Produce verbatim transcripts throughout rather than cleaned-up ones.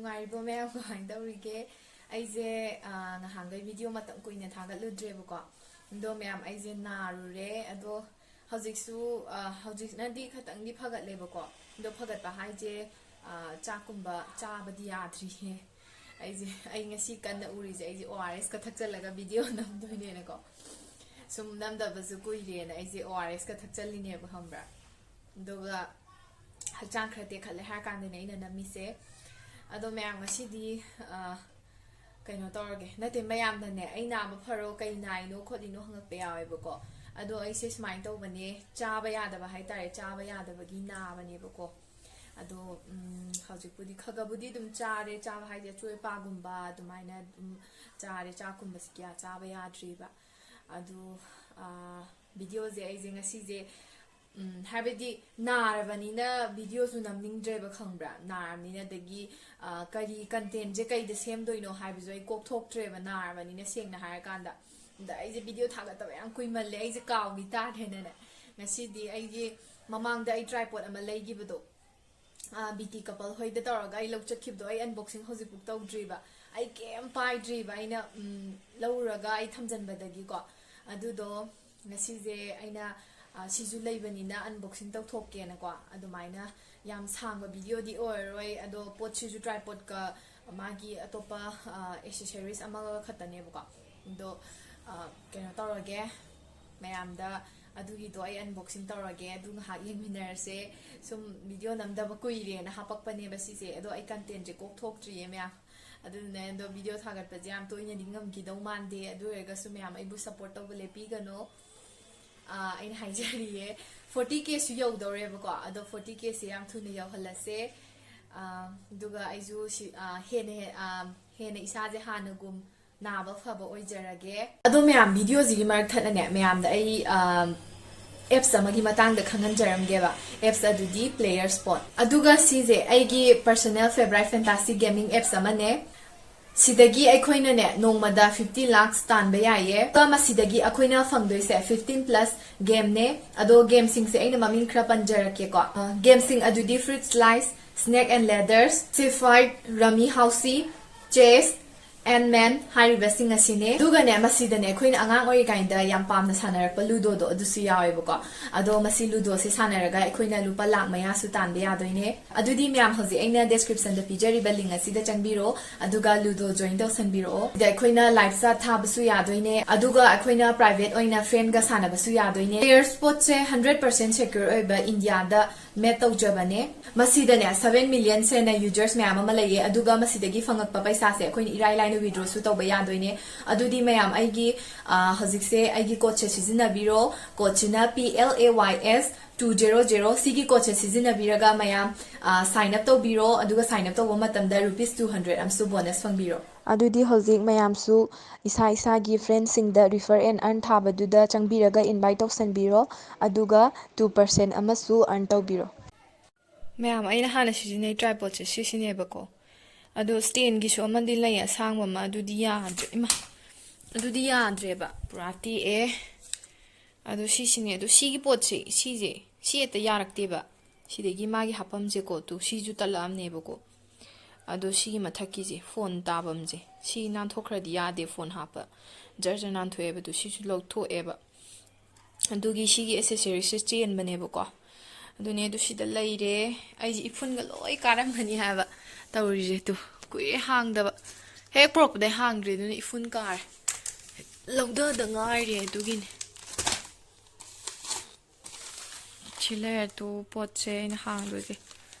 ꯅꯨꯡꯉꯥꯏꯔꯤꯕꯣ ꯃꯌꯥꯝ? ꯀꯃꯥꯏꯅ ꯇꯧꯔꯤꯒꯦ? ꯑꯩꯁꯦ, ꯑ, ꯉꯍꯥꯟꯈꯩ video ꯃꯇꯝ ꯀꯨꯏꯅ ꯊꯥꯒꯠꯂꯨꯗ꯭ꯔꯦꯕꯀꯣ꯫ ꯑꯗꯣ ꯃꯌꯥꯝ, ꯑꯩꯁꯦ ꯅꯥꯔꯨꯔꯦ꯫ ꯑꯗꯣ ꯍꯧꯖꯤꯛꯁꯨ, ꯑ, ꯍꯧꯖꯤꯛꯅꯗꯤ ꯈꯇꯪꯗꯤ ꯐꯒꯠꯂꯦꯕꯀꯣ꯫ ꯑꯗꯣ ꯐꯒꯠꯄ ꯍꯥꯏꯁꯦ, ꯑ, ꯆꯥꯛꯀꯨꯝꯕ ꯆꯥꯕꯗꯤ ꯌꯥꯗ꯭ꯔꯤꯌꯦ꯫ ꯑꯩꯁꯦ, ꯑꯩ ꯉꯁꯤ ꯀꯟꯅ ꯎꯔꯤꯁꯦ, ꯑꯩꯁꯦ ORS ꯀ ꯊꯛꯆꯜꯂꯒ video ꯅꯝꯗꯣꯏꯅꯦꯅꯀꯣ꯫ ꯁꯨꯝ ꯅꯝꯗꯕꯁꯨ ꯀꯨꯏꯔꯦꯅ ꯑꯩꯁꯦ ORS ꯀ ꯊꯛꯆꯜꯂꯤꯅꯦꯕ, ꯈꯪꯕ꯭ꯔꯥ? ꯑꯗꯨꯒ ꯍꯛꯆꯥꯡ ꯈꯔ ꯇꯦꯛꯈꯠꯂꯦ ꯍꯥꯏꯔ ꯀꯥꯟꯗꯅꯦ ꯑꯩꯅ ꯅꯝꯃꯤꯁꯦ꯫ ꯑꯗꯣ ꯃꯌꯥꯝ, ꯉꯁꯤꯗꯤ, ꯑ, ꯀꯩꯅꯣ ꯇꯧꯔꯒꯦ꯫ ꯅꯠꯇꯦ, ꯃꯌꯥꯝꯅꯅꯦ, "ꯑꯩ ꯅꯥꯕ ꯐꯔꯣ, ꯀꯩ ꯅꯥꯏꯅꯣ ꯈꯣꯠꯂꯤꯅꯣ?" ꯍꯪꯉꯛꯄ ꯌꯥꯎꯋꯦꯕꯀꯣ꯫ ꯑꯗꯣ ꯑꯩꯁꯦ ꯁꯨꯃꯥꯏꯅ ꯇꯧꯕꯅꯦ, ꯆꯥꯕ ꯌꯥꯗꯕ ꯍꯥꯏꯇꯥꯔꯦ, ꯆꯥꯕ ꯌꯥꯗꯕꯒꯤ ꯅꯥꯕꯅꯦꯕꯀꯣ꯫ ꯑꯗꯣ, ꯎꯝ, ꯍꯧꯖꯤꯛꯄꯨꯗꯤ ꯈꯒꯕꯨꯗꯤ ꯑꯗꯨꯝ ꯆꯥꯔꯦ, ꯆꯥꯕ ꯍꯥꯏꯁꯦ ꯑꯆꯣꯏ ꯑꯄꯥꯒꯨꯝꯕ ꯑꯗꯨꯃꯥꯏꯅ ꯑꯗꯨꯝ ꯆꯥꯔꯦ, ꯆꯥꯛꯀꯨꯝꯕꯁꯤ ꯀꯌꯥ ꯆꯥꯕ ꯌꯥꯗ꯭ꯔꯤꯕ꯫ ꯑꯗꯨ, ꯑ, video ꯁꯦ ꯑꯩꯁꯦ ꯉꯁꯤꯁꯦ, ꯎꯝ, ꯍꯥꯏꯕꯗꯤ ꯅꯥꯔꯕꯅꯤꯅ video ꯁꯨ ꯅꯝꯅꯤꯡꯗ꯭ꯔꯦꯕ, ꯈꯪꯕ꯭ꯔꯥ? ꯅꯥꯔꯕꯅꯤꯅ, ꯑꯗꯒꯤ, ꯑ, ꯀꯔꯤ content ꯁꯦ ꯀꯩꯗ ꯁꯦꯝꯗꯣꯏꯅꯣ ꯍꯥꯏꯕꯁꯨ ꯑꯩ ꯀꯣꯛ ꯊꯣꯛꯇ꯭ꯔꯦꯕ, ꯅꯥꯔꯕꯅꯤꯅ, ꯁꯦꯡꯅ ꯍꯥꯏꯔꯀꯥꯟꯗ꯫ ꯑꯗ ꯑꯩꯁꯦ video ꯊꯥꯒꯠꯇꯕ ꯌꯥꯝ ꯀꯨꯏꯃꯜꯂꯦ, ꯑꯩꯁꯦ ꯀꯥꯎꯈꯤ ꯇꯥꯔꯦꯅꯅꯦ, ꯉꯁꯤꯗꯤ ꯑꯩꯒꯤ ꯃꯃꯥꯡꯗ ꯑꯩ tripod ꯑꯃ ꯂꯩꯈꯤꯕꯗꯣ, ꯑ, BT couple ꯍꯣꯏꯗ ꯇꯧꯔꯒ ꯑꯩ ꯂꯧ ꯆꯠꯈꯤꯕꯗꯣ, ꯑꯩ unboxing ꯍꯧꯖꯤꯛꯐꯥꯎ ꯇꯧꯗ꯭ꯔꯤꯕ꯫ ꯑꯩ ꯀꯩꯝ ꯄꯥꯏꯗ꯭ꯔꯤꯕ, ꯑꯩꯅ, ꯎꯝ, ꯂꯧꯔꯨꯔꯒ ꯑꯩ ꯊꯝꯖꯟꯕꯗꯒꯤꯀꯣ꯫ ꯑꯗꯨꯗꯣ ꯉꯁꯤꯁꯦ ꯑꯩꯅ, ꯑ, ꯁꯤꯁꯨ ꯂꯩꯕꯅꯤꯅ unboxing ꯇꯧꯊꯣꯛꯀꯦꯅꯀꯣ꯫ ꯑꯗꯨꯃꯥꯏꯅ ꯌꯥꯝ ꯁꯥꯡꯕ video ꯗꯤ ꯑꯣꯏꯔꯔꯣꯏ꯫ ꯑꯗꯣ ꯄꯣꯠꯁꯤꯁꯨ tripod ꯀ ꯃꯥꯒꯤ ꯑꯇꯣꯞꯄ, ꯑ, accessories ꯑꯃꯒ ꯈꯛꯇꯅꯦꯕꯀꯣ꯫ ꯑꯗꯣ, ꯑ, ꯀꯩꯅꯣ ꯇꯧꯔꯒꯦ, ꯃꯌꯥꯝꯗ ꯑꯗꯨꯒꯤꯗꯣ ꯑꯩ unboxing ꯇꯧꯔꯒꯦ, ꯑꯗꯨ ꯉꯥꯏꯍꯥꯛ ꯌꯦꯡꯃꯤꯟꯅꯔꯁꯦ꯫ ꯁꯨꯝ video ꯅꯝꯗꯕ ꯀꯨꯏꯔꯦꯅ ꯍꯥꯄꯛꯄꯅꯦꯕ ꯁꯤꯁꯦ, ꯑꯗꯣ ꯑꯩ content ꯁꯦ ꯀꯣꯛ ꯊꯣꯛꯇ꯭ꯔꯤꯌꯦ ꯃꯌꯥꯝ꯫ ꯑꯗꯨꯅꯅꯦ, ꯑꯗꯣ video ꯊꯥꯒꯠꯄꯁꯦ ꯌꯥꯝ ꯇꯣꯏꯅꯗꯤ ꯉꯝꯈꯤꯗꯧ ꯃꯥꯟꯗꯦ꯫ ꯑꯗꯨ ꯑꯣꯏꯔꯒꯁꯨ ꯃꯌꯥꯝ ꯑꯩꯕꯨ support ꯇꯧꯕ ꯂꯦꯞꯄꯤꯒꯅꯣ꯫ ꯑꯥ, ꯑꯩꯅ ꯍꯥꯏꯖꯔꯤꯌꯦ, forty K ꯁꯨ ꯌꯧꯗꯧꯔꯦꯕꯀꯣ꯫ ꯑꯗꯣ forty K ꯁꯦ ꯌꯥꯝ ꯊꯨꯅ ꯌꯧꯍꯜꯂꯁꯦ꯫ ꯑꯥ, ꯑꯗꯨꯒ ꯑꯩꯁꯨ ꯁꯤ, ꯑꯥ, ꯍꯦꯟꯅ ꯍꯦ-, ꯑꯥ, ꯍꯦꯟꯅ ꯏꯁꯥꯁꯦ ꯍꯥꯟꯅꯒꯨꯝ ꯅꯥꯕ ꯐꯕ ꯑꯣꯏꯖꯔꯒꯦ꯫ ꯑꯗꯣ ꯃꯌꯥꯝ, video ꯁꯤꯒꯤ ꯃꯔꯛ ꯊꯠꯅꯅꯦ, ꯃꯌꯥꯝꯗ ꯑꯩ, ꯑꯥ, apps ꯑꯃꯒꯤ ꯃꯇꯥꯡꯗ ꯈꯪꯍꯟꯖꯔꯝꯒꯦꯕ꯫ Apps ꯑꯗꯨꯗꯤ Players Pawn꯫ ꯑꯗꯨꯒ ꯁꯤꯁꯦ ꯑꯩꯒꯤ personal favorite fantasy gaming apps ꯑꯃꯅꯦ꯫ ꯁꯤꯗꯒꯤ ꯑꯩꯈꯣꯏꯅꯅꯦ, ꯅꯣꯡꯃꯗ fifty lakhs ꯇꯥꯟꯕ ꯌꯥꯏꯌꯦ꯫ ꯑꯗꯨꯒ ꯃꯁꯤꯗꯒꯤ ꯑꯩꯈꯣꯏꯅ ꯐꯪꯗꯣꯏꯁꯦ fifteen plus game ꯅꯦ꯫ ꯑꯗꯣ game ꯁꯤꯡꯁꯦ ꯑꯩꯅ ꯃꯃꯤꯡ ꯈꯔ ꯄꯟꯖꯔꯛꯀꯦꯀꯣ꯫ ꯑ, game ꯁꯤꯡ ꯑꯗꯨꯗꯤ Fruit Slice, Snake and Ladders, Seafight, Rummy Housey, Chess, Ant-Man ꯍꯥꯏꯔꯤꯕꯁꯤꯡ ꯑꯁꯤꯅꯦ꯫ ꯑꯗꯨꯒꯅꯦ, ꯃꯁꯤꯗꯅꯦ, ꯑꯩꯈꯣꯏꯅ ꯑꯉꯥꯡ ꯑꯣꯏꯔꯤꯀꯥꯟꯗ ꯌꯥꯝ ꯄꯥꯝꯅ ꯁꯥꯟꯅꯔꯛꯄ ꯂꯨꯗꯣꯗꯣ, ꯑꯗꯨꯁꯨ ꯌꯥꯎꯋꯦꯕꯀꯣ꯫ ꯑꯗꯣ ꯃꯁꯤ ꯂꯨꯗꯣꯁꯦ ꯁꯥꯟꯅꯔꯒ ꯑꯩꯈꯣꯏꯅ ꯂꯨꯄꯥ ꯂꯥꯛ ꯃꯌꯥꯁꯨ ꯇꯥꯟꯕ ꯌꯥꯗꯣꯏꯅꯦ꯫ ꯑꯗꯨꯗꯤ ꯃꯌꯥꯝ, ꯍꯧꯖꯤꯛ ꯑꯩꯅ descriptionꯗ ꯄꯤꯖꯔꯤꯕ link ꯑꯁꯤꯗ ꯆꯪꯕꯤꯔꯛꯑꯣ, ꯑꯗꯨꯒ ꯂꯨꯗꯣ join ꯇꯧꯁꯟꯕꯤꯔꯛꯑꯣ꯫ ꯁꯤꯗ ꯑꯩꯈꯣꯏꯅ live chat ꯊꯥꯕꯁꯨ ꯌꯥꯗꯣꯏꯅꯦ, ꯑꯗꯨꯒ ꯑꯩꯈꯣꯏꯅ private ꯑꯣꯏꯅ friendꯒ ꯁꯥꯟꯅꯕꯁꯨ ꯌꯥꯗꯣꯏꯅꯦ꯫ Players ꯄꯣꯠꯁꯦ hundred percent secure ꯑꯣꯏꯕ ꯏꯟꯗꯤꯌꯥꯗ made ꯇꯧꯖꯕꯅꯦ꯫ ꯃꯁꯤꯗꯅꯦ, seven million ꯍꯦꯟꯅ users ꯃꯌꯥꯝ ꯑꯃ ꯂꯩꯌꯦ, ꯑꯗꯨꯒ ꯃꯁꯤꯗꯒꯤ ꯐꯪꯉꯛꯄ ꯄꯩꯁꯥꯁꯦ ꯑꯩꯈꯣꯏꯅ ꯏꯔꯥꯏ ꯂꯥꯏꯅ withdrawꯁꯨ ꯇꯧꯕ ꯌꯥꯗꯣꯏꯅꯦ꯫ ꯑꯗꯨꯗꯤ ꯃꯌꯥꯝ, ꯑꯩꯒꯤ, ꯑ, ꯍꯧꯖꯤꯛꯁꯦ ꯑꯩꯒꯤ codeꯁꯦ ꯁꯤꯖꯤꯟꯅꯕꯤꯔꯣ꯫ Codeꯁꯤꯅ P L A Y S two zero zero꯫ ꯁꯤꯒꯤ codeꯁꯦ ꯁꯤꯖꯤꯟꯅꯕꯤꯔꯒ ꯃꯌꯥꯝ, ꯑ, sign up ꯇꯧꯕꯤꯔꯣ, ꯑꯗꯨꯒ sign up ꯇꯧꯕ ꯃꯇꯝꯗ rupees two hundred ꯑꯃꯁꯨ bonus ꯐꯪꯕꯤꯔꯣ꯫ ꯑꯗꯨꯗꯤ ꯍꯧꯖꯤꯛ ꯃꯌꯥꯝꯁꯨ ꯏꯁꯥ ꯏꯁꯥꯒꯤ friendꯁꯤꯡꯗ refer and earn ꯊꯥꯕꯗꯨꯗ ꯆꯪꯕꯤꯔꯒ invite ꯇꯧꯁꯟꯕꯤꯔꯣ, ꯑꯗꯨꯒ two percent ꯑꯃꯁꯨ earn ꯇꯧꯕꯤꯔꯣ꯫ ꯃꯌꯥꯝ, ꯑꯩꯅ ꯍꯥꯟꯅ ꯁꯤꯖꯤꯟꯅꯩ tripodꯁꯦ ꯁꯤꯁꯤꯅꯦꯕꯀꯣ꯫ ꯑꯗꯣ standꯒꯤꯁꯨ ꯑꯃꯗꯤ ꯂꯩ, ꯑꯁꯥꯡꯕ ꯑꯃ, ꯑꯗꯨꯗꯤ ꯌꯥꯗ꯭ꯔꯦ꯫ ꯏꯃꯥ, ꯑꯗꯨꯗꯤ ꯌꯥꯗ꯭ꯔꯦꯕ, ꯄꯨꯔꯥ ꯇꯦꯛꯑꯦ꯫ ꯑꯗꯣ ꯁꯤꯁꯤꯅꯦ, ꯑꯗꯣ ꯁꯤꯒꯤ ꯄꯣꯠꯁꯦ, ꯁꯤꯁꯦ, ꯁꯤ ꯍꯦꯛꯇ ꯌꯥꯔꯛꯇꯦꯕ꯫ ꯁꯤꯗꯒꯤ ꯃꯥꯒꯤ ꯍꯥꯞꯐꯝꯁꯦꯀꯣ, ꯇꯨ, ꯁꯤꯁꯨ ꯇꯠꯂꯛꯑꯕꯅꯦꯕꯀꯣ꯫ ꯑꯗꯣ ꯁꯤꯒꯤ ꯃꯊꯛꯀꯤꯁꯦ, phone ꯇꯥꯐꯝꯁꯦ, ꯁꯤ ꯅꯥꯟꯊꯣꯛꯈ꯭ꯔꯗꯤ ꯌꯥꯗꯦ, phone ꯍꯥꯞꯄ꯫ ꯖꯔ ꯖꯔ ꯅꯥꯟꯊꯣꯛꯑꯦꯕ, ꯑꯗꯨ ꯁꯤꯁꯨ ꯂꯧꯊꯣꯛꯑꯦꯕ꯫ ꯑꯗꯨꯒꯤ ꯁꯤꯒꯤ accessories ꯁꯦ ꯆꯦꯟꯕꯅꯦꯕꯀꯣ꯫ ꯑꯗꯨꯅꯦ, ꯑꯗꯨ ꯁꯤꯗ ꯂꯩꯔꯦ꯫ ꯑꯩꯁꯦ ꯏꯐꯨꯟꯒ ꯂꯣꯏ ꯀꯥꯔꯝꯒꯅꯤ ꯍꯥꯏꯕ ꯇꯧꯔꯤꯁꯦ꯫ ꯇꯨ, ꯀꯨꯏꯔꯦ ꯍꯥꯡꯗꯕ꯫ ꯍꯦꯛ ꯄꯨꯔꯛꯄꯗꯩ ꯍꯥꯡꯗ꯭ꯔꯤ, ꯑꯗꯨꯅ ꯏꯐꯨꯟ ꯀꯥꯔꯦ꯫ ꯂꯧꯗꯗ ꯉꯥꯏꯔꯤ ꯑꯗꯨꯒꯤꯅꯦ꯫ ꯁꯤ ꯂꯩꯔꯦ ꯇꯨ ꯄꯣꯠꯁꯦ ꯑꯩꯅ ꯍꯥꯡꯗꯣꯏꯁꯦ꯫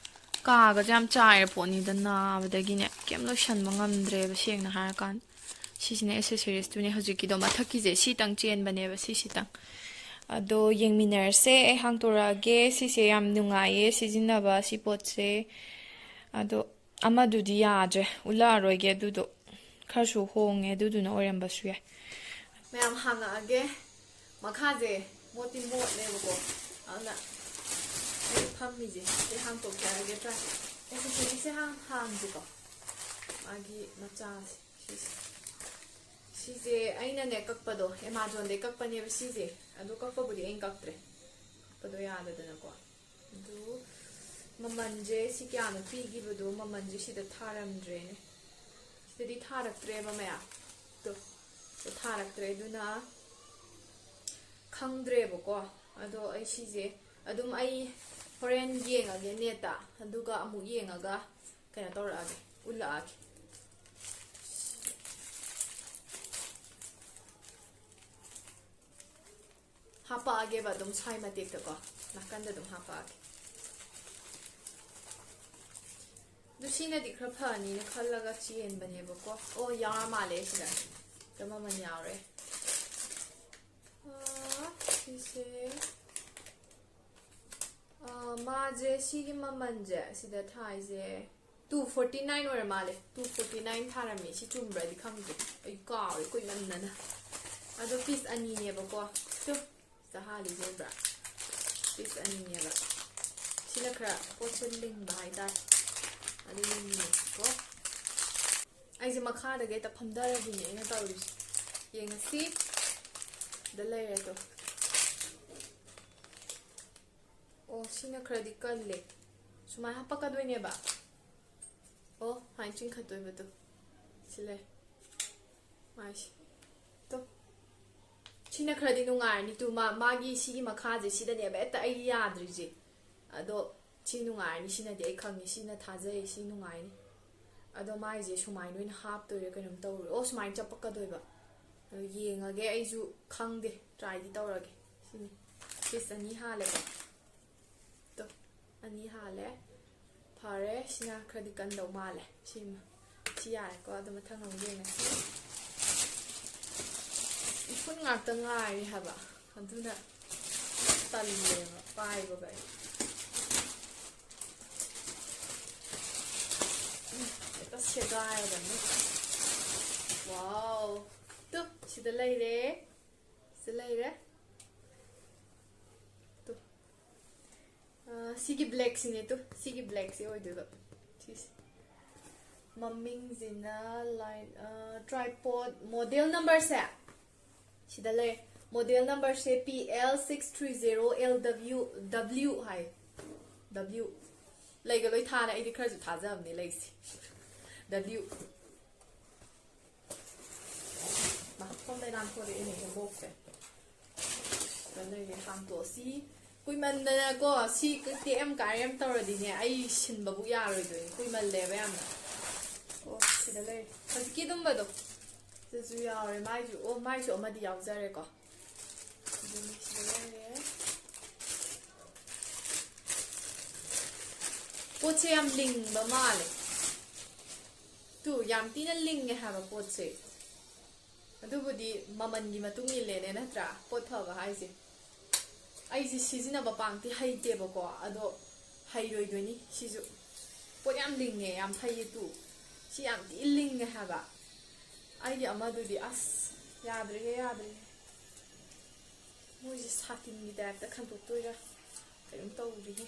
ꯀꯥꯒꯁꯦ ꯌꯥꯝ ꯆꯥꯏꯔ ꯄꯣꯠꯅꯤꯗ, ꯅꯥꯕꯗꯒꯤꯅꯦ ꯀꯩꯝ ꯂꯣꯏꯁꯟꯕ ꯉꯝꯗ꯭ꯔꯦꯕ, ꯁꯦꯡꯅ ꯍꯥꯏꯔꯀꯥꯟꯗ꯫ ꯁꯤꯁꯤꯅ accessories ꯇꯨꯅꯦ, ꯍꯧꯖꯤꯛꯀꯤꯗꯣ ꯃꯊꯛꯀꯤꯁꯦ ꯁꯤꯇꯪ ꯆꯦꯟꯕꯅꯦꯕ, ꯁꯤꯁꯤꯇꯪ꯫ ꯑꯗꯣ ꯌꯦꯡꯃꯤꯟꯅꯔꯁꯦ, ꯑꯩ ꯍꯥꯡꯇꯣꯔꯛꯑꯒꯦ꯫ ꯁꯤꯁꯦ ꯌꯥꯝ ꯅꯨꯡꯉꯥꯏꯌꯦ ꯁꯤꯖꯤꯟꯅꯕ, ꯁꯤ ꯄꯣꯠꯁꯦ꯫ ꯑꯗꯣ ꯑꯃꯗꯨꯗꯤ ꯌꯥꯗ꯭ꯔꯦ, ꯎꯠꯂꯛꯑꯔꯣꯏꯒꯦ ꯑꯗꯨꯗꯣ꯫ ꯈꯔꯁꯨ ꯍꯣꯡꯉꯦ, ꯑꯗꯨꯗꯨꯅ ꯑꯣꯏꯔꯝꯕꯁꯨ ꯌꯥꯏ꯫ ꯃꯌꯥꯝ, ꯍꯥꯡꯉꯛꯑꯒꯦ꯫ ꯃꯈꯥꯁꯦ ꯃꯣꯠꯇꯤ ꯃꯣꯠꯂꯦꯕꯀꯣ, ꯑꯗꯨꯅ ꯑꯩ ꯐꯝꯃꯤꯁꯦ ꯁꯤ ꯍꯥꯡꯇꯣꯛꯆꯔꯒꯦ꯫ ꯇ꯭ꯔꯥꯏ, accessories ꯁꯦ ꯍꯥꯡ-, ꯍꯥꯡꯁꯤꯀꯣ꯫ ꯃꯥꯒꯤ ꯃꯆꯥꯁꯦ, ꯁꯤꯁꯦ꯫ ꯁꯤꯁꯦ ꯑꯩꯅꯅꯦ ꯀꯛꯄꯗꯣ, Amazon ꯗꯩ ꯀꯛꯄꯅꯦꯕ ꯁꯤꯁꯦ꯫ ꯑꯗꯣ ꯀꯛꯄꯕꯨꯗꯤ ꯑꯩꯅ ꯀꯛꯇ꯭ꯔꯦ, ꯀꯛꯄꯗꯣ ꯌꯥꯗꯗꯅꯀꯣ꯫ ꯑꯗꯨ ꯃꯃꯜꯁꯦ ꯁꯤ ꯀꯌꯥꯅꯣ ꯄꯤꯈꯤꯕꯗꯣ, ꯃꯃꯜꯁꯦ ꯁꯤꯗ ꯊꯥꯔꯝꯗ꯭ꯔꯦꯅꯦ꯫ ꯁꯤꯗꯗꯤ ꯊꯥꯔꯛꯇ꯭ꯔꯦꯕ ꯃꯌꯥꯝ꯫ ꯇꯣ, ꯁꯤꯗ ꯊꯥꯔꯛꯇ꯭ꯔꯦ꯫ ꯑꯗꯨꯅ ꯈꯪꯗ꯭ꯔꯦꯕꯀꯣ꯫ ꯑꯗꯣ ꯑꯩ ꯁꯤꯁꯦ ꯑꯗꯨꯝ ꯑꯩ ꯍꯣꯔꯦꯟ ꯌꯦꯡꯉꯒꯦ ꯅꯦꯠꯇ, ꯑꯗꯨꯒ ꯑꯃꯨꯛ ꯌꯦꯡꯉꯒ ꯀꯩꯅꯣ ꯇꯧꯔꯛꯑꯒꯦ, ꯎꯠꯂꯛꯑꯒꯦ꯫ ꯍꯥꯄꯛꯑꯒꯦꯕ ꯑꯗꯨꯝ ꯁ꯭ꯋꯥꯏ ꯃꯇꯦꯛꯇꯀꯣ, ꯅꯥꯀꯟꯗ ꯑꯗꯨꯝ ꯍꯥꯄꯛꯑꯒꯦ꯫ ꯑꯗꯨ ꯁꯤꯅꯗꯤ ꯈꯔ ꯐꯅꯤꯅ ꯈꯜꯂꯒ ꯆꯦꯟꯕꯅꯦꯕꯀꯣ꯫ ꯑꯣ, ꯌꯥꯎꯔ ꯃꯥꯜꯂꯦ ꯁꯤꯗ꯫ ꯁꯤꯗ ꯃꯃꯜ ꯌꯥꯎꯔꯦ꯫ ꯑꯥ, ꯁꯤꯁꯦ, ꯑꯥ, ꯃꯥꯁꯦ, ꯁꯤꯒꯤ ꯃꯃꯜꯁꯦ ꯁꯤꯗ ꯊꯥꯏꯁꯦ two forty nine ꯑꯣꯏꯔ ꯃꯥꯜꯂꯦ꯫ Two forty nine ꯊꯥꯔꯝꯃꯤ꯫ ꯁꯤ ꯆꯨꯝꯕ꯭ꯔꯗꯤ ꯈꯪꯗꯦ, ꯑꯩ ꯀꯥꯎꯔꯦ ꯀꯨꯏꯃꯟꯗꯅ꯫ ꯑꯗꯣ ꯄꯤꯁ ꯑꯅꯤꯅꯦꯕꯀꯣ꯫ ꯇꯨ, ꯁꯤꯗ ꯍꯥꯜꯂꯤꯁꯦ ꯎꯕ꯭ꯔꯥ? ꯄꯤꯁ ꯑꯅꯤꯅꯦꯕ꯫ ꯁꯤꯅ ꯈꯔ ꯄꯣꯠꯁꯦ ꯂꯤꯡꯕ ꯍꯥꯏꯇꯥꯔꯦ꯫ ꯑꯗꯨ ꯌꯦꯡꯃꯤꯟꯅꯁꯤꯀꯣ꯫ ꯑꯩꯁꯦ ꯃꯈꯥꯗꯒꯤ ꯍꯦꯛꯇ ꯐꯝꯊꯔꯕꯤꯅꯦ ꯑꯩꯅ ꯇꯧꯔꯤꯁꯦ꯫ ꯌꯦꯡꯉꯁꯤ꯫ ꯁꯤꯗ ꯂꯩꯔꯦ ꯑꯗꯣ꯫ ꯑꯣ, ꯁꯤꯅ ꯈꯔꯗꯤ ꯀꯜꯂꯦ꯫ ꯁꯨꯃꯥꯏꯅ ꯍꯥꯄꯛꯀꯗꯣꯏꯅꯦꯕ꯫ ꯑꯣ, ꯁꯨꯃꯥꯏꯅ ꯆꯤꯡꯈꯠꯇꯣꯏꯕꯗꯣ꯫ ꯁꯤ ꯂꯩ꯫ ꯃꯥꯏꯁꯦ꯫ ꯇꯣ꯫ ꯁꯤꯅ ꯈꯔꯗꯤ ꯅꯨꯡꯉꯥꯏꯔꯅꯤ꯫ ꯇꯨ, ꯃꯥ-, ꯃꯥꯒꯤ ꯁꯤꯒꯤ ꯃꯈꯥꯁꯦ ꯁꯤꯗꯅꯦꯕ ꯍꯦꯛꯇ ꯑꯩ ꯌꯥꯗ꯭ꯔꯤꯁꯦ꯫ ꯑꯗꯣ ꯁꯤ ꯅꯨꯡꯉꯥꯏꯔꯅꯤ꯫ ꯁꯤꯅꯗꯤ ꯑꯩ ꯈꯪꯉꯤ꯫ ꯁꯤꯅ ꯊꯥꯖꯩ꯫ ꯁꯤ ꯅꯨꯡꯉꯥꯏꯅꯤ꯫ ꯑꯗꯣ ꯃꯥꯏꯁꯦ ꯁꯨꯃꯥꯏꯅ ꯑꯣꯏꯅ ꯍꯥꯞꯇꯣꯏꯔꯥ ꯀꯩꯅꯣꯝ ꯇꯧꯔꯣꯏ꯫ ꯑꯣ, ꯁꯨꯃꯥꯏꯅ ꯆꯞꯄꯛꯀꯗꯣꯏꯕ꯫ ꯑꯗꯣ ꯌꯦꯡꯉꯒꯦ꯫ ꯑꯩꯁꯨ ꯈꯪꯗꯦ꯫ Tryꯗꯤ ꯇꯧꯔꯒꯦ꯫ ꯁꯤꯅꯤ꯫ ꯄꯤꯁ ꯑꯅꯤ ꯍꯥꯜꯂꯦꯀꯣ꯫ ꯇꯣ, ꯑꯅꯤ ꯍꯥꯜꯂꯦ꯫ ꯐꯔꯦ, ꯁꯤꯅ ꯈꯔꯗꯤ ꯀꯟꯗꯧ ꯃꯥꯜꯂꯦ꯫ ꯁꯤꯃ, ꯁꯤ ꯌꯥꯔꯦꯀꯣ꯫ ꯑꯗꯣ ꯃꯊꯪ ꯑꯃꯨꯛ ꯌꯦꯡꯉꯁꯤ꯫ ꯎꯐꯨꯟ ꯉꯥꯛꯇ ꯉꯥꯏꯔꯦ ꯍꯥꯏꯕ, ꯑꯗꯨꯅ ꯇꯜꯂꯦꯕ ꯄꯥꯏꯕꯒ ꯑꯩ꯫ ꯎꯝ, ꯍꯦꯛꯇ ꯁꯦꯒꯥꯏꯔꯗꯕꯅꯤ꯫ ꯋꯥꯎ! ꯇꯨ, ꯁꯤꯗ ꯂꯩꯔꯦ꯫ ꯁꯤꯗ ꯂꯩꯔꯦ꯫ ꯇꯨ꯫ ꯑ, ꯁꯤꯒꯤ blackꯁꯤꯅꯦ ꯇꯨ꯫ ꯁꯤꯒꯤ blackꯁꯤ ꯑꯣꯏꯗꯣꯏꯕ꯫ ꯁꯤꯁꯦ꯫ ꯃꯃꯤꯡꯁꯤꯅ line, ꯑ, tripod model numberꯁꯦ ꯁꯤꯗ ꯂꯩ꯫ Model numberꯁꯦ P L six three zero L W, W ꯍꯥꯏ꯫ W꯫ ꯂꯩꯒ ꯂꯣꯏ ꯊꯥꯔꯦ꯫ ꯑꯩꯗꯤ ꯈꯔꯁꯨ ꯊꯥꯖꯕꯅꯦ ꯂꯩꯁꯦ꯫ W꯫ ꯃꯥ ꯁꯣꯝꯗ ꯅꯥꯟꯊꯣꯔꯛꯑꯦꯅꯦ ꯍꯦꯝꯕꯣꯛꯁꯦ꯫ ꯁꯤꯗ ꯂꯩꯔꯦ, ꯍꯥꯡꯇꯣꯛꯑꯁꯤ꯫ ꯀꯨꯏꯃꯟꯗꯅꯀꯣ ꯁꯤ ꯇꯦꯛ ꯑꯃ ꯀꯥꯏ ꯑꯃ ꯇꯧꯔꯗꯤꯅꯦ ꯑꯩ ꯁꯤꯟꯕꯕꯨ ꯌꯥꯔꯣꯏꯗꯣꯏꯅꯤ, ꯀꯨꯏꯃꯜꯂꯦꯕ ꯌꯥꯝꯅ꯫ ꯑꯣ ꯁꯤꯗ ꯂꯩꯔꯦ ꯍꯧꯖꯤꯛꯀꯤ ꯑꯗꯨꯝꯕꯗꯣ꯫ ꯁꯤꯗꯁꯨ ꯌꯥꯎꯔꯦ ꯃꯥꯏꯁꯨ꯫ ꯑꯣ ꯃꯥꯏꯁꯨ ꯑꯃꯗꯤ ꯌꯥꯎꯖꯔꯦꯀꯣ꯫ ꯑꯗꯨꯅꯤ ꯁꯤꯗ ꯂꯩꯔꯦ꯫ ꯄꯣꯠꯁꯦ ꯌꯥꯝ ꯂꯤꯡꯕ ꯃꯥꯜꯂꯦ꯫ ꯇꯨ ꯌꯥꯝ ꯊꯤꯅ ꯂꯤꯡꯉꯦ ꯍꯥꯏꯕ ꯄꯣꯠꯁꯦ꯫ ꯑꯗꯨꯕꯨꯗꯤ ꯃꯃꯜꯒꯤ ꯃꯇꯨꯡ ꯏꯜꯂꯦꯅꯦ ꯅꯠꯇ꯭ꯔꯥ? ꯄꯣꯠ ꯐꯕ ꯍꯥꯏꯁꯦ꯫ ꯑꯩꯁꯦ ꯁꯤꯖꯤꯟꯅꯕ ꯄꯥꯡꯇꯤ ꯍꯩꯇꯦꯕꯀꯣ, ꯑꯗꯣ ꯍꯩꯔꯣꯏꯗꯣꯏꯅꯤ ꯁꯤꯁꯨ꯫ ꯄꯣꯠ ꯌꯥꯝ ꯂꯤꯡꯉꯦ, ꯌꯥꯝ ꯐꯩꯌꯦ ꯇꯨ꯫ ꯁꯤ ꯌꯥꯝ ꯊꯤ ꯂꯤꯡꯉꯦ ꯍꯥꯏꯕ꯫ ꯑꯩꯒꯤ ꯑꯃꯗꯨꯗꯤ ꯑꯁ ꯌꯥꯗ꯭ꯔꯦꯍꯦ, ꯌꯥꯗ꯭ꯔꯦꯍꯦ꯫ ꯃꯣꯏꯁꯦ ꯁꯥꯇꯤꯟꯒꯤ ꯇꯥꯏꯞꯇ ꯈꯟꯗꯣꯛꯇꯣꯏꯔꯥ ꯀꯩꯅꯣꯝ ꯇꯧꯔꯤꯍꯦ꯫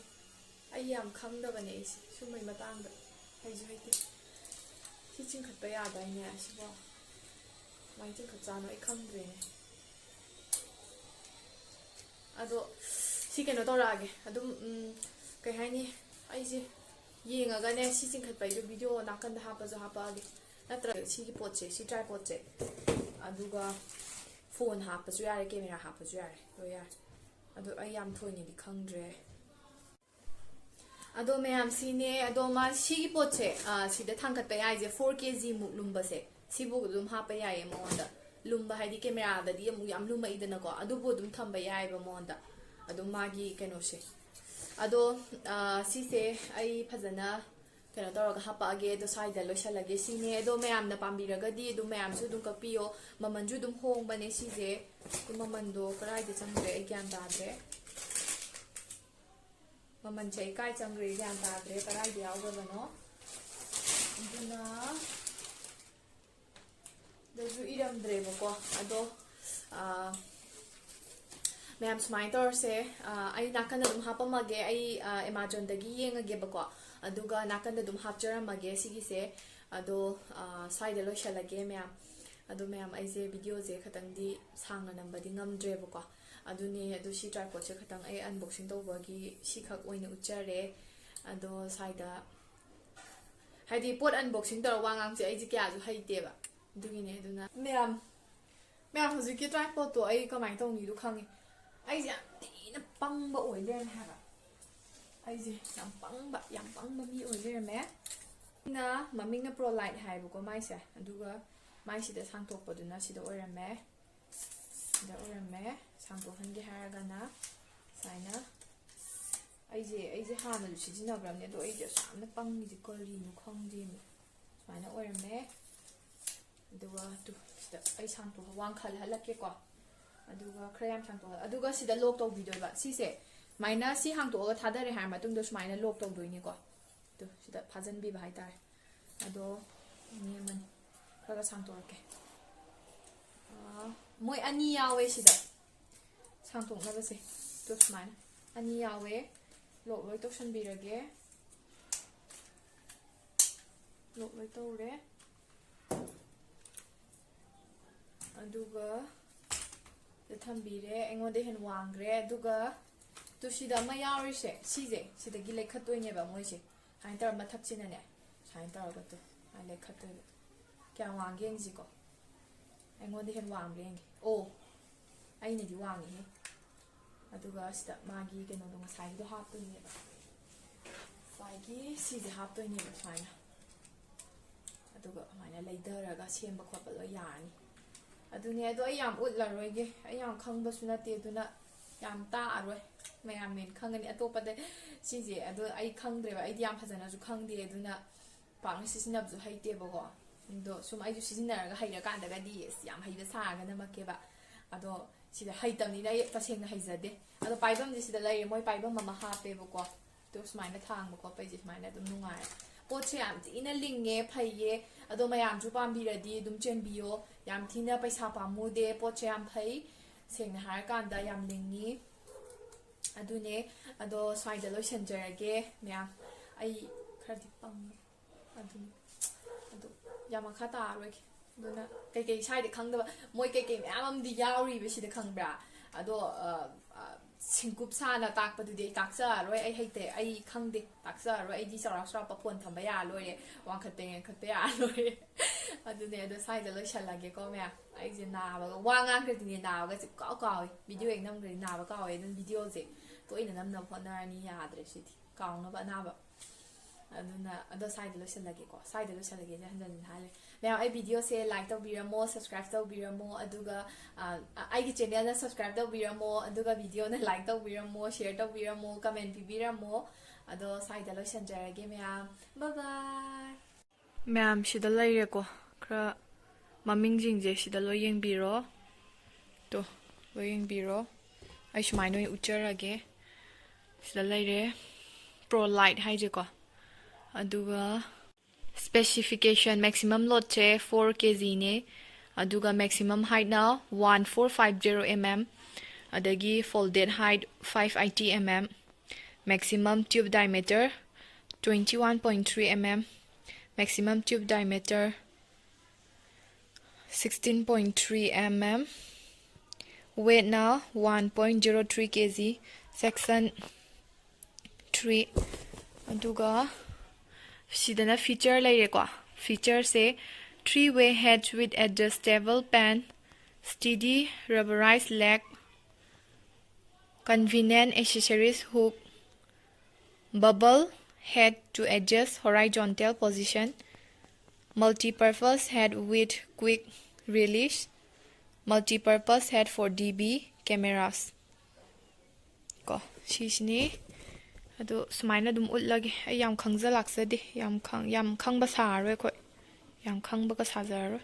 ꯑꯩ ꯌꯥꯝ ꯈꯪꯗꯕꯅꯦ ꯑꯩꯁꯦ ꯁꯨꯝꯕꯩ ꯃꯇꯥꯡꯗ꯫ ꯍꯩꯁꯨ ꯍꯩꯇꯦ꯫ ꯁꯤ ꯆꯤꯡꯈꯠꯄ ꯌꯥꯗꯥꯏꯅꯦ ꯁꯤꯕꯣ? ꯀꯃꯥꯏꯅ ꯆꯤꯡꯈꯠ ꯆꯥꯅꯣ ꯑꯩ ꯈꯪꯗ꯭ꯔꯦꯅꯦ꯫ ꯑꯗꯣ ꯁꯤ ꯀꯩꯅꯣ ꯇꯧꯔꯛꯑꯒꯦ ꯑꯗꯨꯝ, ꯎꯝ, ꯀꯩ ꯍꯥꯏꯅꯤ, ꯑꯩꯁꯦ ꯌꯦꯡꯉꯒꯅꯦ ꯁꯤ ꯆꯤꯡꯈꯠꯄꯩꯗꯣ ꯚꯤꯗꯤꯑꯣ ꯅꯥꯀꯟꯗ ꯍꯥꯞꯄꯁꯨ ꯍꯥꯞꯄꯛꯑꯒꯦ꯫ ꯅꯠꯇ꯭ꯔꯒ ꯁꯤꯒꯤ ꯄꯣꯠꯁꯦ, ꯁꯤ ꯇ꯭ꯔꯥꯏꯄꯣꯠꯁꯦ, ꯑꯗꯨꯒ ꯐꯣꯟ ꯍꯥꯞꯄꯁꯨ ꯌꯥꯔꯦ, ꯀꯦꯃꯦꯔꯥ ꯍꯥꯞꯄꯁꯨ ꯌꯥꯔꯦ, ꯂꯣꯏ ꯌꯥꯔꯦ꯫ ꯑꯗꯣ ꯑꯩ ꯌꯥꯝ ꯊꯣꯏꯅꯗꯤ ꯈꯪꯗ꯭ꯔꯦ꯫ ꯑꯗꯣ ꯃꯌꯥꯝ ꯁꯤꯅꯦ꯫ ꯑꯗꯣ ꯃꯥ ꯁꯤꯒꯤ ꯄꯣꯠꯁꯦ, ꯑ, ꯁꯤꯗ ꯊꯥꯡꯒꯠꯄ ꯌꯥꯏꯁꯦ four K G ꯃꯨꯛ ꯂꯨꯝꯕꯁꯦ, ꯁꯤꯕꯨ ꯑꯗꯨꯝ ꯍꯥꯞꯄ ꯌꯥꯏꯌꯦ ꯃꯉꯣꯟꯗ꯫ ꯂꯨꯝꯕ ꯍꯥꯏꯗꯤ ꯀꯦꯃꯦꯔꯥꯗꯗꯤ ꯑꯃꯨꯛ ꯌꯥꯝ ꯂꯨꯝꯃꯛꯏꯗꯅꯀꯣ, ꯑꯗꯨꯕꯨ ꯑꯗꯨꯝ ꯊꯝꯕ ꯌꯥꯏꯌꯦꯕ ꯃꯉꯣꯟꯗ꯫ ꯑꯗꯨꯝ ꯃꯥꯒꯤ ꯀꯩꯅꯣꯁꯦ꯫ ꯑꯗꯣ, ꯑ, ꯁꯤꯁꯦ ꯑꯩ ꯐꯖꯅ ꯀꯩꯅꯣ ꯇꯧꯔꯒ ꯍꯥꯞꯄꯛꯑꯒꯦ꯫ ꯑꯗꯣ ꯁ꯭ꯋꯥꯏꯗ ꯂꯣꯏꯁꯜꯂꯒꯦ ꯁꯤꯅꯦ꯫ ꯑꯗꯣ ꯃꯌꯥꯝꯅ ꯄꯥꯝꯕꯤꯔꯒꯗꯤ ꯑꯗꯨꯝ ꯃꯌꯥꯝꯁꯨ ꯑꯗꯨꯝ ꯀꯛꯄꯤꯌꯣ꯫ ꯃꯃꯜꯁꯨ ꯑꯗꯨꯝ ꯍꯣꯡꯕꯅꯦ ꯁꯤꯁꯦ꯫ ꯑꯗꯣ ꯃꯃꯜꯗꯣ ꯀꯗꯥꯏꯗ ꯆꯪꯈ꯭ꯔꯦ ꯑꯩ ꯒ꯭ꯌꯥꯟ ꯇꯥꯗ꯭ꯔꯦ꯫ ꯃꯃꯜꯁꯦ ꯑꯩ ꯀꯥꯏ ꯆꯪꯈ꯭ꯔꯦ ꯒ꯭ꯌꯥꯟ ꯇꯥꯗ꯭ꯔꯦ, ꯀꯗꯥꯏꯗ ꯌꯥꯎꯈ꯭ꯔꯕꯅꯣ꯫ ꯑꯗꯨꯅ ꯗꯁꯨ ꯏꯔꯝꯗ꯭ꯔꯦꯕꯀꯣ꯫ ꯑꯗꯣ, ꯑꯥ, ꯃꯌꯥꯝ ꯁꯨꯃꯥꯏꯅ ꯇꯧꯔꯁꯦ꯫ ꯑꯥ, ꯑꯩ ꯅꯥꯀꯟꯗ ꯑꯗꯨꯝ ꯍꯥꯞꯄꯝꯃꯒꯦ꯫ ꯑꯩ, ꯑꯥ, Amazonꯗꯒꯤ ꯌꯦꯡꯉꯒꯦꯕꯀꯣ꯫ ꯑꯗꯨꯒ ꯅꯥꯀꯟꯗ ꯑꯗꯨꯝ ꯍꯥꯞꯆꯔꯝꯃꯒꯦ ꯁꯤꯒꯤꯁꯦ꯫ ꯑꯗꯣ, ꯑꯥ, ꯁ꯭ꯋꯥꯏꯗ ꯂꯣꯏꯁꯜꯂꯒꯦ ꯃꯌꯥꯝ꯫ ꯑꯗꯣ ꯃꯌꯥꯝ, ꯑꯩꯁꯦ ꯚꯤꯗꯤꯑꯣꯁꯦ ꯈꯇꯪꯗꯤ ꯁꯥꯡꯅ ꯅꯝꯕꯗꯤ ꯉꯝꯗ꯭ꯔꯦꯕꯀꯣ꯫ ꯑꯗꯨꯅꯦ, ꯑꯗꯨ ꯁꯤ ꯇ꯭ꯔꯥꯏꯄꯣꯠꯁꯦ ꯈꯇꯪ ꯑꯩ unboxing ꯇꯧꯕꯒꯤ ꯁꯤꯈꯛ ꯑꯣꯏꯅ ꯎꯠꯆꯔꯦ꯫ ꯑꯗꯣ ꯁ꯭ꯋꯥꯏꯗ ꯍꯥꯏꯗꯤ ꯄꯣꯠ unboxing ꯇꯧꯔ ꯋꯥ ꯉꯥꯡꯁꯦ ꯑꯩꯁꯦ ꯀꯌꯥꯁꯨ ꯍꯩꯇꯦꯕ꯫ ꯑꯗꯨꯒꯤꯅꯦ꯫ ꯑꯗꯨꯅ ꯃꯌꯥꯝ ꯃꯌꯥꯝ ꯍꯧꯖꯤꯛꯀꯤ tripodꯇꯣ ꯑꯩ ꯀꯃꯥꯏꯅ ꯇꯧꯅꯤꯗꯣ ꯈꯪꯉꯦ꯫ ꯑꯩꯁꯦ ꯌꯥꯝ ꯊꯤꯅ ꯄꯪꯕ ꯑꯣꯏ ꯂꯩꯔꯝꯃꯦ ꯍꯥꯏꯕ꯫ ꯑꯩꯁꯦ ꯌꯥꯝ ꯄꯪꯕ ꯌꯥꯝ ꯄꯪꯕ ꯃꯤ ꯑꯣꯏ ꯂꯩꯔꯝꯃꯦ꯫ ꯑꯩꯅ ꯃꯃꯤꯡꯅ Prolite ꯍꯥꯏꯕꯀꯣ ꯃꯥꯏꯁꯦ꯫ ꯑꯗꯨꯒ ꯃꯥꯏꯁꯤꯗ ꯁꯥꯡꯗꯣꯛꯄꯗꯨꯅ ꯁꯤꯗ ꯑꯣꯏꯔꯝꯃꯦ꯫ ꯁꯤꯗ ꯑꯣꯏꯔꯝꯃꯦ꯫ ꯁꯥꯡꯗꯣꯛꯍꯟꯒꯦ ꯍꯥꯏꯔꯒꯅ ꯁꯨꯃꯥꯏꯅ꯫ ꯑꯩꯁꯦ ꯑꯩꯁꯦ ꯍꯥꯟꯅꯁꯨ ꯁꯤꯖꯤꯟꯅꯕ꯭ꯔꯕꯅꯦ, ꯑꯗꯣ ꯑꯩꯁꯦ ꯑꯁꯨꯛ ꯌꯥꯝꯅ ꯄꯪꯉꯤꯁꯦ ꯀꯔꯤꯅꯣ ꯈꯪꯗꯦꯃꯤ꯫ ꯁꯨꯃꯥꯏꯅ ꯑꯣꯏꯔꯝꯃꯦ꯫ ꯑꯗꯨꯒ ꯇꯨ ꯁꯤꯗ ꯑꯩ ꯁꯥꯡꯗꯣꯛ ꯋꯥꯡꯈꯜꯍꯜꯂꯛꯀꯦꯀꯣ꯫ ꯑꯗꯨꯒ ꯈꯔ ꯌꯥꯝ ꯁꯥꯡꯗꯣꯛꯍꯜ ꯑꯗꯨꯒ ꯁꯤꯗ lock ꯇꯧꯕꯤꯗꯣꯏꯕ꯫ ꯁꯤꯁꯦ ꯁꯨꯃꯥꯏꯅ ꯁꯤ ꯍꯥꯡꯇꯣꯛꯑꯒ ꯊꯥꯗꯔꯦ ꯍꯥꯏꯔ ꯃꯇꯨꯡꯗ ꯁꯨꯃꯥꯏꯅ lock ꯇꯧꯗꯣꯏꯅꯤꯀꯣ꯫ ꯇꯨ ꯁꯤꯗ ꯐꯥꯖꯤꯟꯕꯤꯕ ꯍꯥꯏꯇꯥꯔꯦ꯫ ꯑꯗꯣ ꯅꯦꯝꯃꯅꯤ꯫ ꯈꯔ ꯈꯔ ꯁꯥꯡꯇꯣꯔꯛꯀꯦ꯫ ꯑꯥ, ꯃꯣꯏ ꯑꯅꯤ ꯌꯥꯎꯋꯦ ꯁꯤꯗ ꯁꯥꯡꯇꯣꯛꯅꯕꯁꯦ꯫ ꯇꯨ ꯁꯨꯃꯥꯏꯅ ꯑꯅꯤ ꯌꯥꯎꯋꯦ꯫ Lock ꯂꯣꯏ ꯇꯧꯁꯟꯕꯤꯔꯒꯦ꯫ Lock ꯂꯣꯏ ꯇꯧꯔꯦ꯫ ꯑꯗꯨꯒ ꯁꯤꯗ ꯊꯝꯕꯤꯔꯦ꯫ ꯑꯩꯉꯣꯟꯗ ꯍꯦꯟꯅ ꯋꯥꯡꯈ꯭ꯔꯦ꯫ ꯑꯗꯨꯒ ꯇꯨ ꯁꯤꯗ ꯑꯃ ꯌꯥꯎꯔꯤꯁꯦ ꯁꯤꯁꯦ ꯁꯤꯗꯒꯤ ꯂꯩꯈꯠꯇꯣꯏꯅꯦꯕ ꯃꯣꯏꯁꯦ꯫ ꯁꯨꯃꯥꯏꯅ ꯇꯧꯔ ꯃꯊꯛꯁꯤꯅꯅꯦ ꯁꯨꯃꯥꯏꯅ ꯇꯧꯔꯒ ꯇꯨ ꯁꯨꯃꯥꯏꯅ ꯂꯩꯈꯠꯇꯣꯏꯕ꯫ ꯀꯌꯥꯝ ꯋꯥꯡꯒꯦ ꯌꯦꯡꯁꯤꯀꯣ꯫ ꯑꯩꯉꯣꯟꯗ ꯍꯦꯟꯅ ꯋꯥꯡꯕ꯭ꯔꯥ ꯌꯦꯡꯒꯦ꯫ ꯑꯣ, ꯑꯩꯅꯗꯤ ꯋꯥꯡꯉꯤꯍꯦ꯫ ꯑꯗꯨꯒ ꯁꯤꯗ ꯃꯥꯒꯤ ꯀꯩꯅꯣꯗꯣ ꯉꯁꯥꯏꯒꯤꯗꯣ ꯍꯥꯞꯇꯣꯏꯅꯦꯕ꯫ ꯉꯁꯥꯏꯒꯤ ꯁꯤꯁꯦ ꯍꯥꯞꯇꯣꯏꯅꯦꯕ ꯁꯨꯃꯥꯏꯅ꯫ ꯑꯗꯨꯒ ꯑꯗꯨꯃꯥꯏꯅ ꯂꯩꯊꯔꯒ ꯁꯦꯝꯕ ꯈꯣꯠꯄ ꯂꯣꯏ ꯌꯥꯔꯅꯤ꯫ ꯑꯗꯨꯅꯦ꯫ ꯑꯗꯣ ꯑꯩ ꯌꯥꯝ ꯎꯠꯂꯔꯣꯏꯒꯦ꯫ ꯑꯩ ꯌꯥꯝ ꯈꯪꯕꯁꯨ ꯅꯠꯇꯦ꯫ ꯑꯗꯨꯅ ꯌꯥꯝ ꯇꯥꯛꯑꯔꯣꯏ꯫ ꯃꯌꯥꯝ ꯃꯦꯟ ꯈꯪꯒꯅꯤ꯫ ꯑꯇꯣꯞꯄꯗ ꯁꯤꯁꯦ ꯑꯗꯣ ꯑꯩ ꯈꯪꯗ꯭ꯔꯦꯕ꯫ ꯑꯩꯗꯤ ꯌꯥꯝ ꯐꯖꯅꯁꯨ ꯈꯪꯗꯦ꯫ ꯑꯗꯨꯅ ꯄꯥꯛꯅ ꯁꯤꯖꯤꯟꯅꯕꯁꯨ ꯍꯩꯇꯦꯕꯀꯣ꯫ ꯑꯗꯣ ꯁꯨꯝ ꯑꯩꯁꯨ ꯁꯤꯖꯤꯟꯅꯔꯒ ꯍꯩꯔꯀꯥꯟꯗꯒꯗꯤ ꯑꯁ ꯌꯥꯝ ꯍꯩꯕ ꯁꯥꯔꯒ ꯅꯝꯃꯛꯀꯦꯕ꯫ ꯑꯗꯣ ꯁꯤꯗ ꯍꯩꯇꯕꯅꯤꯅ ꯑꯩ ꯇꯁꯦꯡꯅ ꯍꯩꯖꯗꯦ꯫ ꯑꯗꯣ ꯄꯥꯏꯐꯝꯗꯤ ꯁꯤꯗ ꯂꯩꯔꯦ꯫ ꯃꯣꯏ ꯄꯥꯏꯐꯝ ꯑꯃ ꯍꯥꯞꯄꯦꯕꯀꯣ꯫ ꯑꯗꯣ ꯁꯨꯃꯥꯏꯅ ꯊꯥꯡꯕ ꯈꯣꯠꯄꯩꯁꯦ ꯁꯨꯃꯥꯏꯅ ꯑꯗꯨꯝ ꯅꯨꯡꯉꯥꯏꯔꯦ꯫ ꯄꯣꯠꯁꯦ ꯌꯥꯝ ꯊꯤꯅ ꯂꯤꯡꯉꯦ, ꯐꯩꯌꯦ꯫ ꯑꯗꯣ ꯃꯌꯥꯝꯁꯨ ꯄꯥꯝꯕꯤꯔꯗꯤ ꯑꯗꯨꯝ ꯆꯦꯟꯕꯤꯌꯣ꯫ ꯌꯥꯝ ꯊꯤꯅ ꯄꯩꯁꯥ ꯄꯥꯝꯃꯨꯗꯦ꯫ ꯄꯣꯠꯁꯦ ꯌꯥꯝ ꯐꯩ꯫ ꯁꯦꯡꯅ ꯍꯥꯏꯔꯀꯥꯟꯗ ꯌꯥꯝ ꯂꯤꯡꯉꯤ꯫ ꯑꯗꯨꯅꯦ꯫ ꯑꯗꯣ ꯁ꯭ꯋꯥꯏꯗ ꯂꯣꯏꯁꯤꯟꯖꯔꯒꯦ ꯃꯌꯥꯝ꯫ ꯑꯩ ꯈꯔꯗꯤ ꯄꯪꯉꯦ꯫ ꯑꯗꯨꯅꯤ꯫ ꯑꯗꯨ ꯌꯥꯝ ꯃꯈꯥ ꯇꯥꯔꯔꯣꯏꯒꯦ꯫ ꯑꯗꯨꯅ ꯀꯩꯀꯩ ꯁ꯭ꯋꯥꯏꯗ ꯈꯪꯗꯕ ꯃꯣꯏ ꯀꯩꯀꯩ ꯃꯌꯥꯝ ꯑꯃꯗꯤ ꯌꯥꯎꯔꯤꯕ ꯁꯤꯗ, ꯈꯪꯕ꯭ꯔꯥ? ꯑꯗꯣ, ꯑ, ꯑ, ꯁꯤꯡꯀꯨꯞ ꯁꯥꯅ ꯇꯥꯛꯄꯗꯨꯗꯤ ꯑꯩ ꯇꯥꯛꯆꯔꯔꯣꯏ, ꯑꯩ ꯍꯩꯇꯦ, ꯑꯩ ꯈꯪꯗꯦ, ꯇꯥꯛꯆꯔꯔꯣꯏ꯫ ꯑꯩꯗꯤ ꯆꯥꯎꯔꯥꯛ ꯆꯥꯎꯔꯥꯛꯄ ꯐꯣꯟ ꯊꯝꯕ ꯌꯥꯔ ꯂꯣꯏꯔꯦ, ꯋꯥꯡꯈꯠꯄ ꯌꯦꯡꯈꯠꯄ ꯌꯥꯔ ꯂꯣꯏꯔꯦ꯫ ꯑꯗꯨꯅꯦ, ꯑꯗꯣ ꯁ꯭ꯋꯥꯏꯗ ꯂꯣꯏꯁꯜꯂꯒꯦꯀꯣ ꯃꯌꯥꯝ꯫ ꯑꯩꯁꯦ ꯅꯥꯕꯒ, ꯋꯥ ꯉꯥꯡꯈ꯭ꯔꯗꯤꯅꯦ ꯅꯥꯕꯒ ꯆꯤꯞ ꯀꯥꯎ ꯀꯥꯎꯋꯦ, ꯚꯤꯗꯤꯑꯣ ꯍꯦꯛ ꯅꯝꯈ꯭ꯔꯗꯤ ꯅꯥꯕ ꯀꯥꯎꯋꯦ꯫ ꯑꯗꯨꯝ ꯚꯤꯗꯤꯑꯣꯁꯦ ꯇꯣꯏꯅ ꯅꯝꯅꯕ ꯍꯣꯠꯅꯔꯅꯤ, ꯌꯥꯗ꯭ꯔꯦ ꯁꯤꯗꯤ, ꯀꯥꯎꯅꯕ ꯑꯅꯥꯕ꯫ ꯑꯗꯨꯅ ꯑꯗꯣ ꯁ꯭ꯋꯥꯏꯗ ꯂꯣꯏꯁꯜꯂꯒꯦꯀꯣ, ꯁ꯭ꯋꯥꯏꯗ ꯂꯣꯏꯁꯜꯂꯒꯦꯁꯦ ꯍꯟꯖꯟ ꯍꯟꯖꯟ ꯍꯥꯏꯂꯦ꯫ ꯃꯌꯥꯝ, ꯑꯩ ꯚꯤꯗꯤꯑꯣꯁꯦ ꯂꯥꯏꯛ ꯇꯧꯕꯤꯔꯝꯃꯣ, ꯁꯕꯁꯀ꯭ꯔꯥꯏꯕ ꯇꯧꯕꯤꯔꯝꯃꯣ, ꯑꯗꯨꯒ ꯑ, ꯑ, ꯑꯩꯒꯤ ꯆꯦꯅꯦꯜꯅ ꯁꯕꯁꯀ꯭ꯔꯥꯏꯕ ꯇꯧꯕꯤꯔꯝꯃꯣ, ꯑꯗꯨꯒ ꯚꯤꯗꯤꯑꯣꯅ ꯂꯥꯏꯛ ꯇꯧꯕꯤꯔꯝꯃꯣ, ꯁꯤꯌꯔ ꯇꯧꯕꯤꯔꯝꯃꯣ, ꯀꯃꯦꯟ ꯄꯤꯕꯤꯔꯝꯃꯣ꯫ ꯑꯗꯣ ꯁ꯭ꯋꯥꯏꯗ ꯂꯣꯏꯁꯟꯖꯔꯒꯦ ꯃꯌꯥꯝ, ꯕꯥꯏ ꯕꯥꯏ꯫ ꯃꯌꯥꯝ, ꯁꯤꯗ ꯂꯩꯔꯦꯀꯣ, ꯈꯔ ꯃꯃꯤꯡꯁꯤꯡꯁꯦ ꯁꯤꯗ ꯂꯣꯏ ꯌꯦꯡꯕꯤꯔꯣ꯫ ꯇꯣ, ꯂꯣꯏ ꯌꯦꯡꯕꯤꯔꯣ꯫ ꯑꯩ ꯁꯨꯃꯥꯏꯅ ꯑꯣꯏꯅ ꯎꯠꯆꯔꯒꯦ꯫ ꯁꯤꯗ ꯂꯩꯔꯦ, ꯄ꯭ꯔꯣ ꯂꯥꯏꯠ ꯍꯥꯏꯁꯦꯀꯣ꯫ ꯑꯗꯨꯒ specification, maximum loadꯁꯦ four kg ꯅꯦ, ꯑꯗꯨꯒ maximum heightꯅ one four five zero mm, ꯑꯗꯒꯤ folded height five eighty mm, maximum tube diameter twenty one point three mm, maximum tube diameter sixteen point three mm, weightꯅ one point zero three kg, section three꯫ ꯑꯗꯨꯒ ꯁꯤꯗꯅ feature ꯂꯩꯔꯦꯀꯣ꯫ Featureꯁꯦ three way head with adjustable pan, steady rubberized leg, convenient accessories hook, bubble head to adjust horizontal position, multi-purpose head with quick release, multi-purpose head for D B cameras꯫ ꯀꯣ, ꯁꯤꯁꯤꯅꯤ꯫ ꯑꯗꯣ ꯁꯨꯃꯥꯏꯅ ꯑꯗꯨꯝ ꯎꯠꯂꯒꯦ꯫ ꯑꯩ ꯌꯥꯝ ꯈꯪꯖ ꯂꯥꯛꯆꯗꯦ, ꯌꯥꯝ ꯈꯪ-, ꯌꯥꯝ ꯈꯪꯕ ꯁꯥꯔꯔꯣꯏ ꯑꯩꯈꯣꯏ, ꯌꯥꯝ ꯈꯪꯕꯒ ꯁꯥꯖꯔꯔꯣꯏ꯫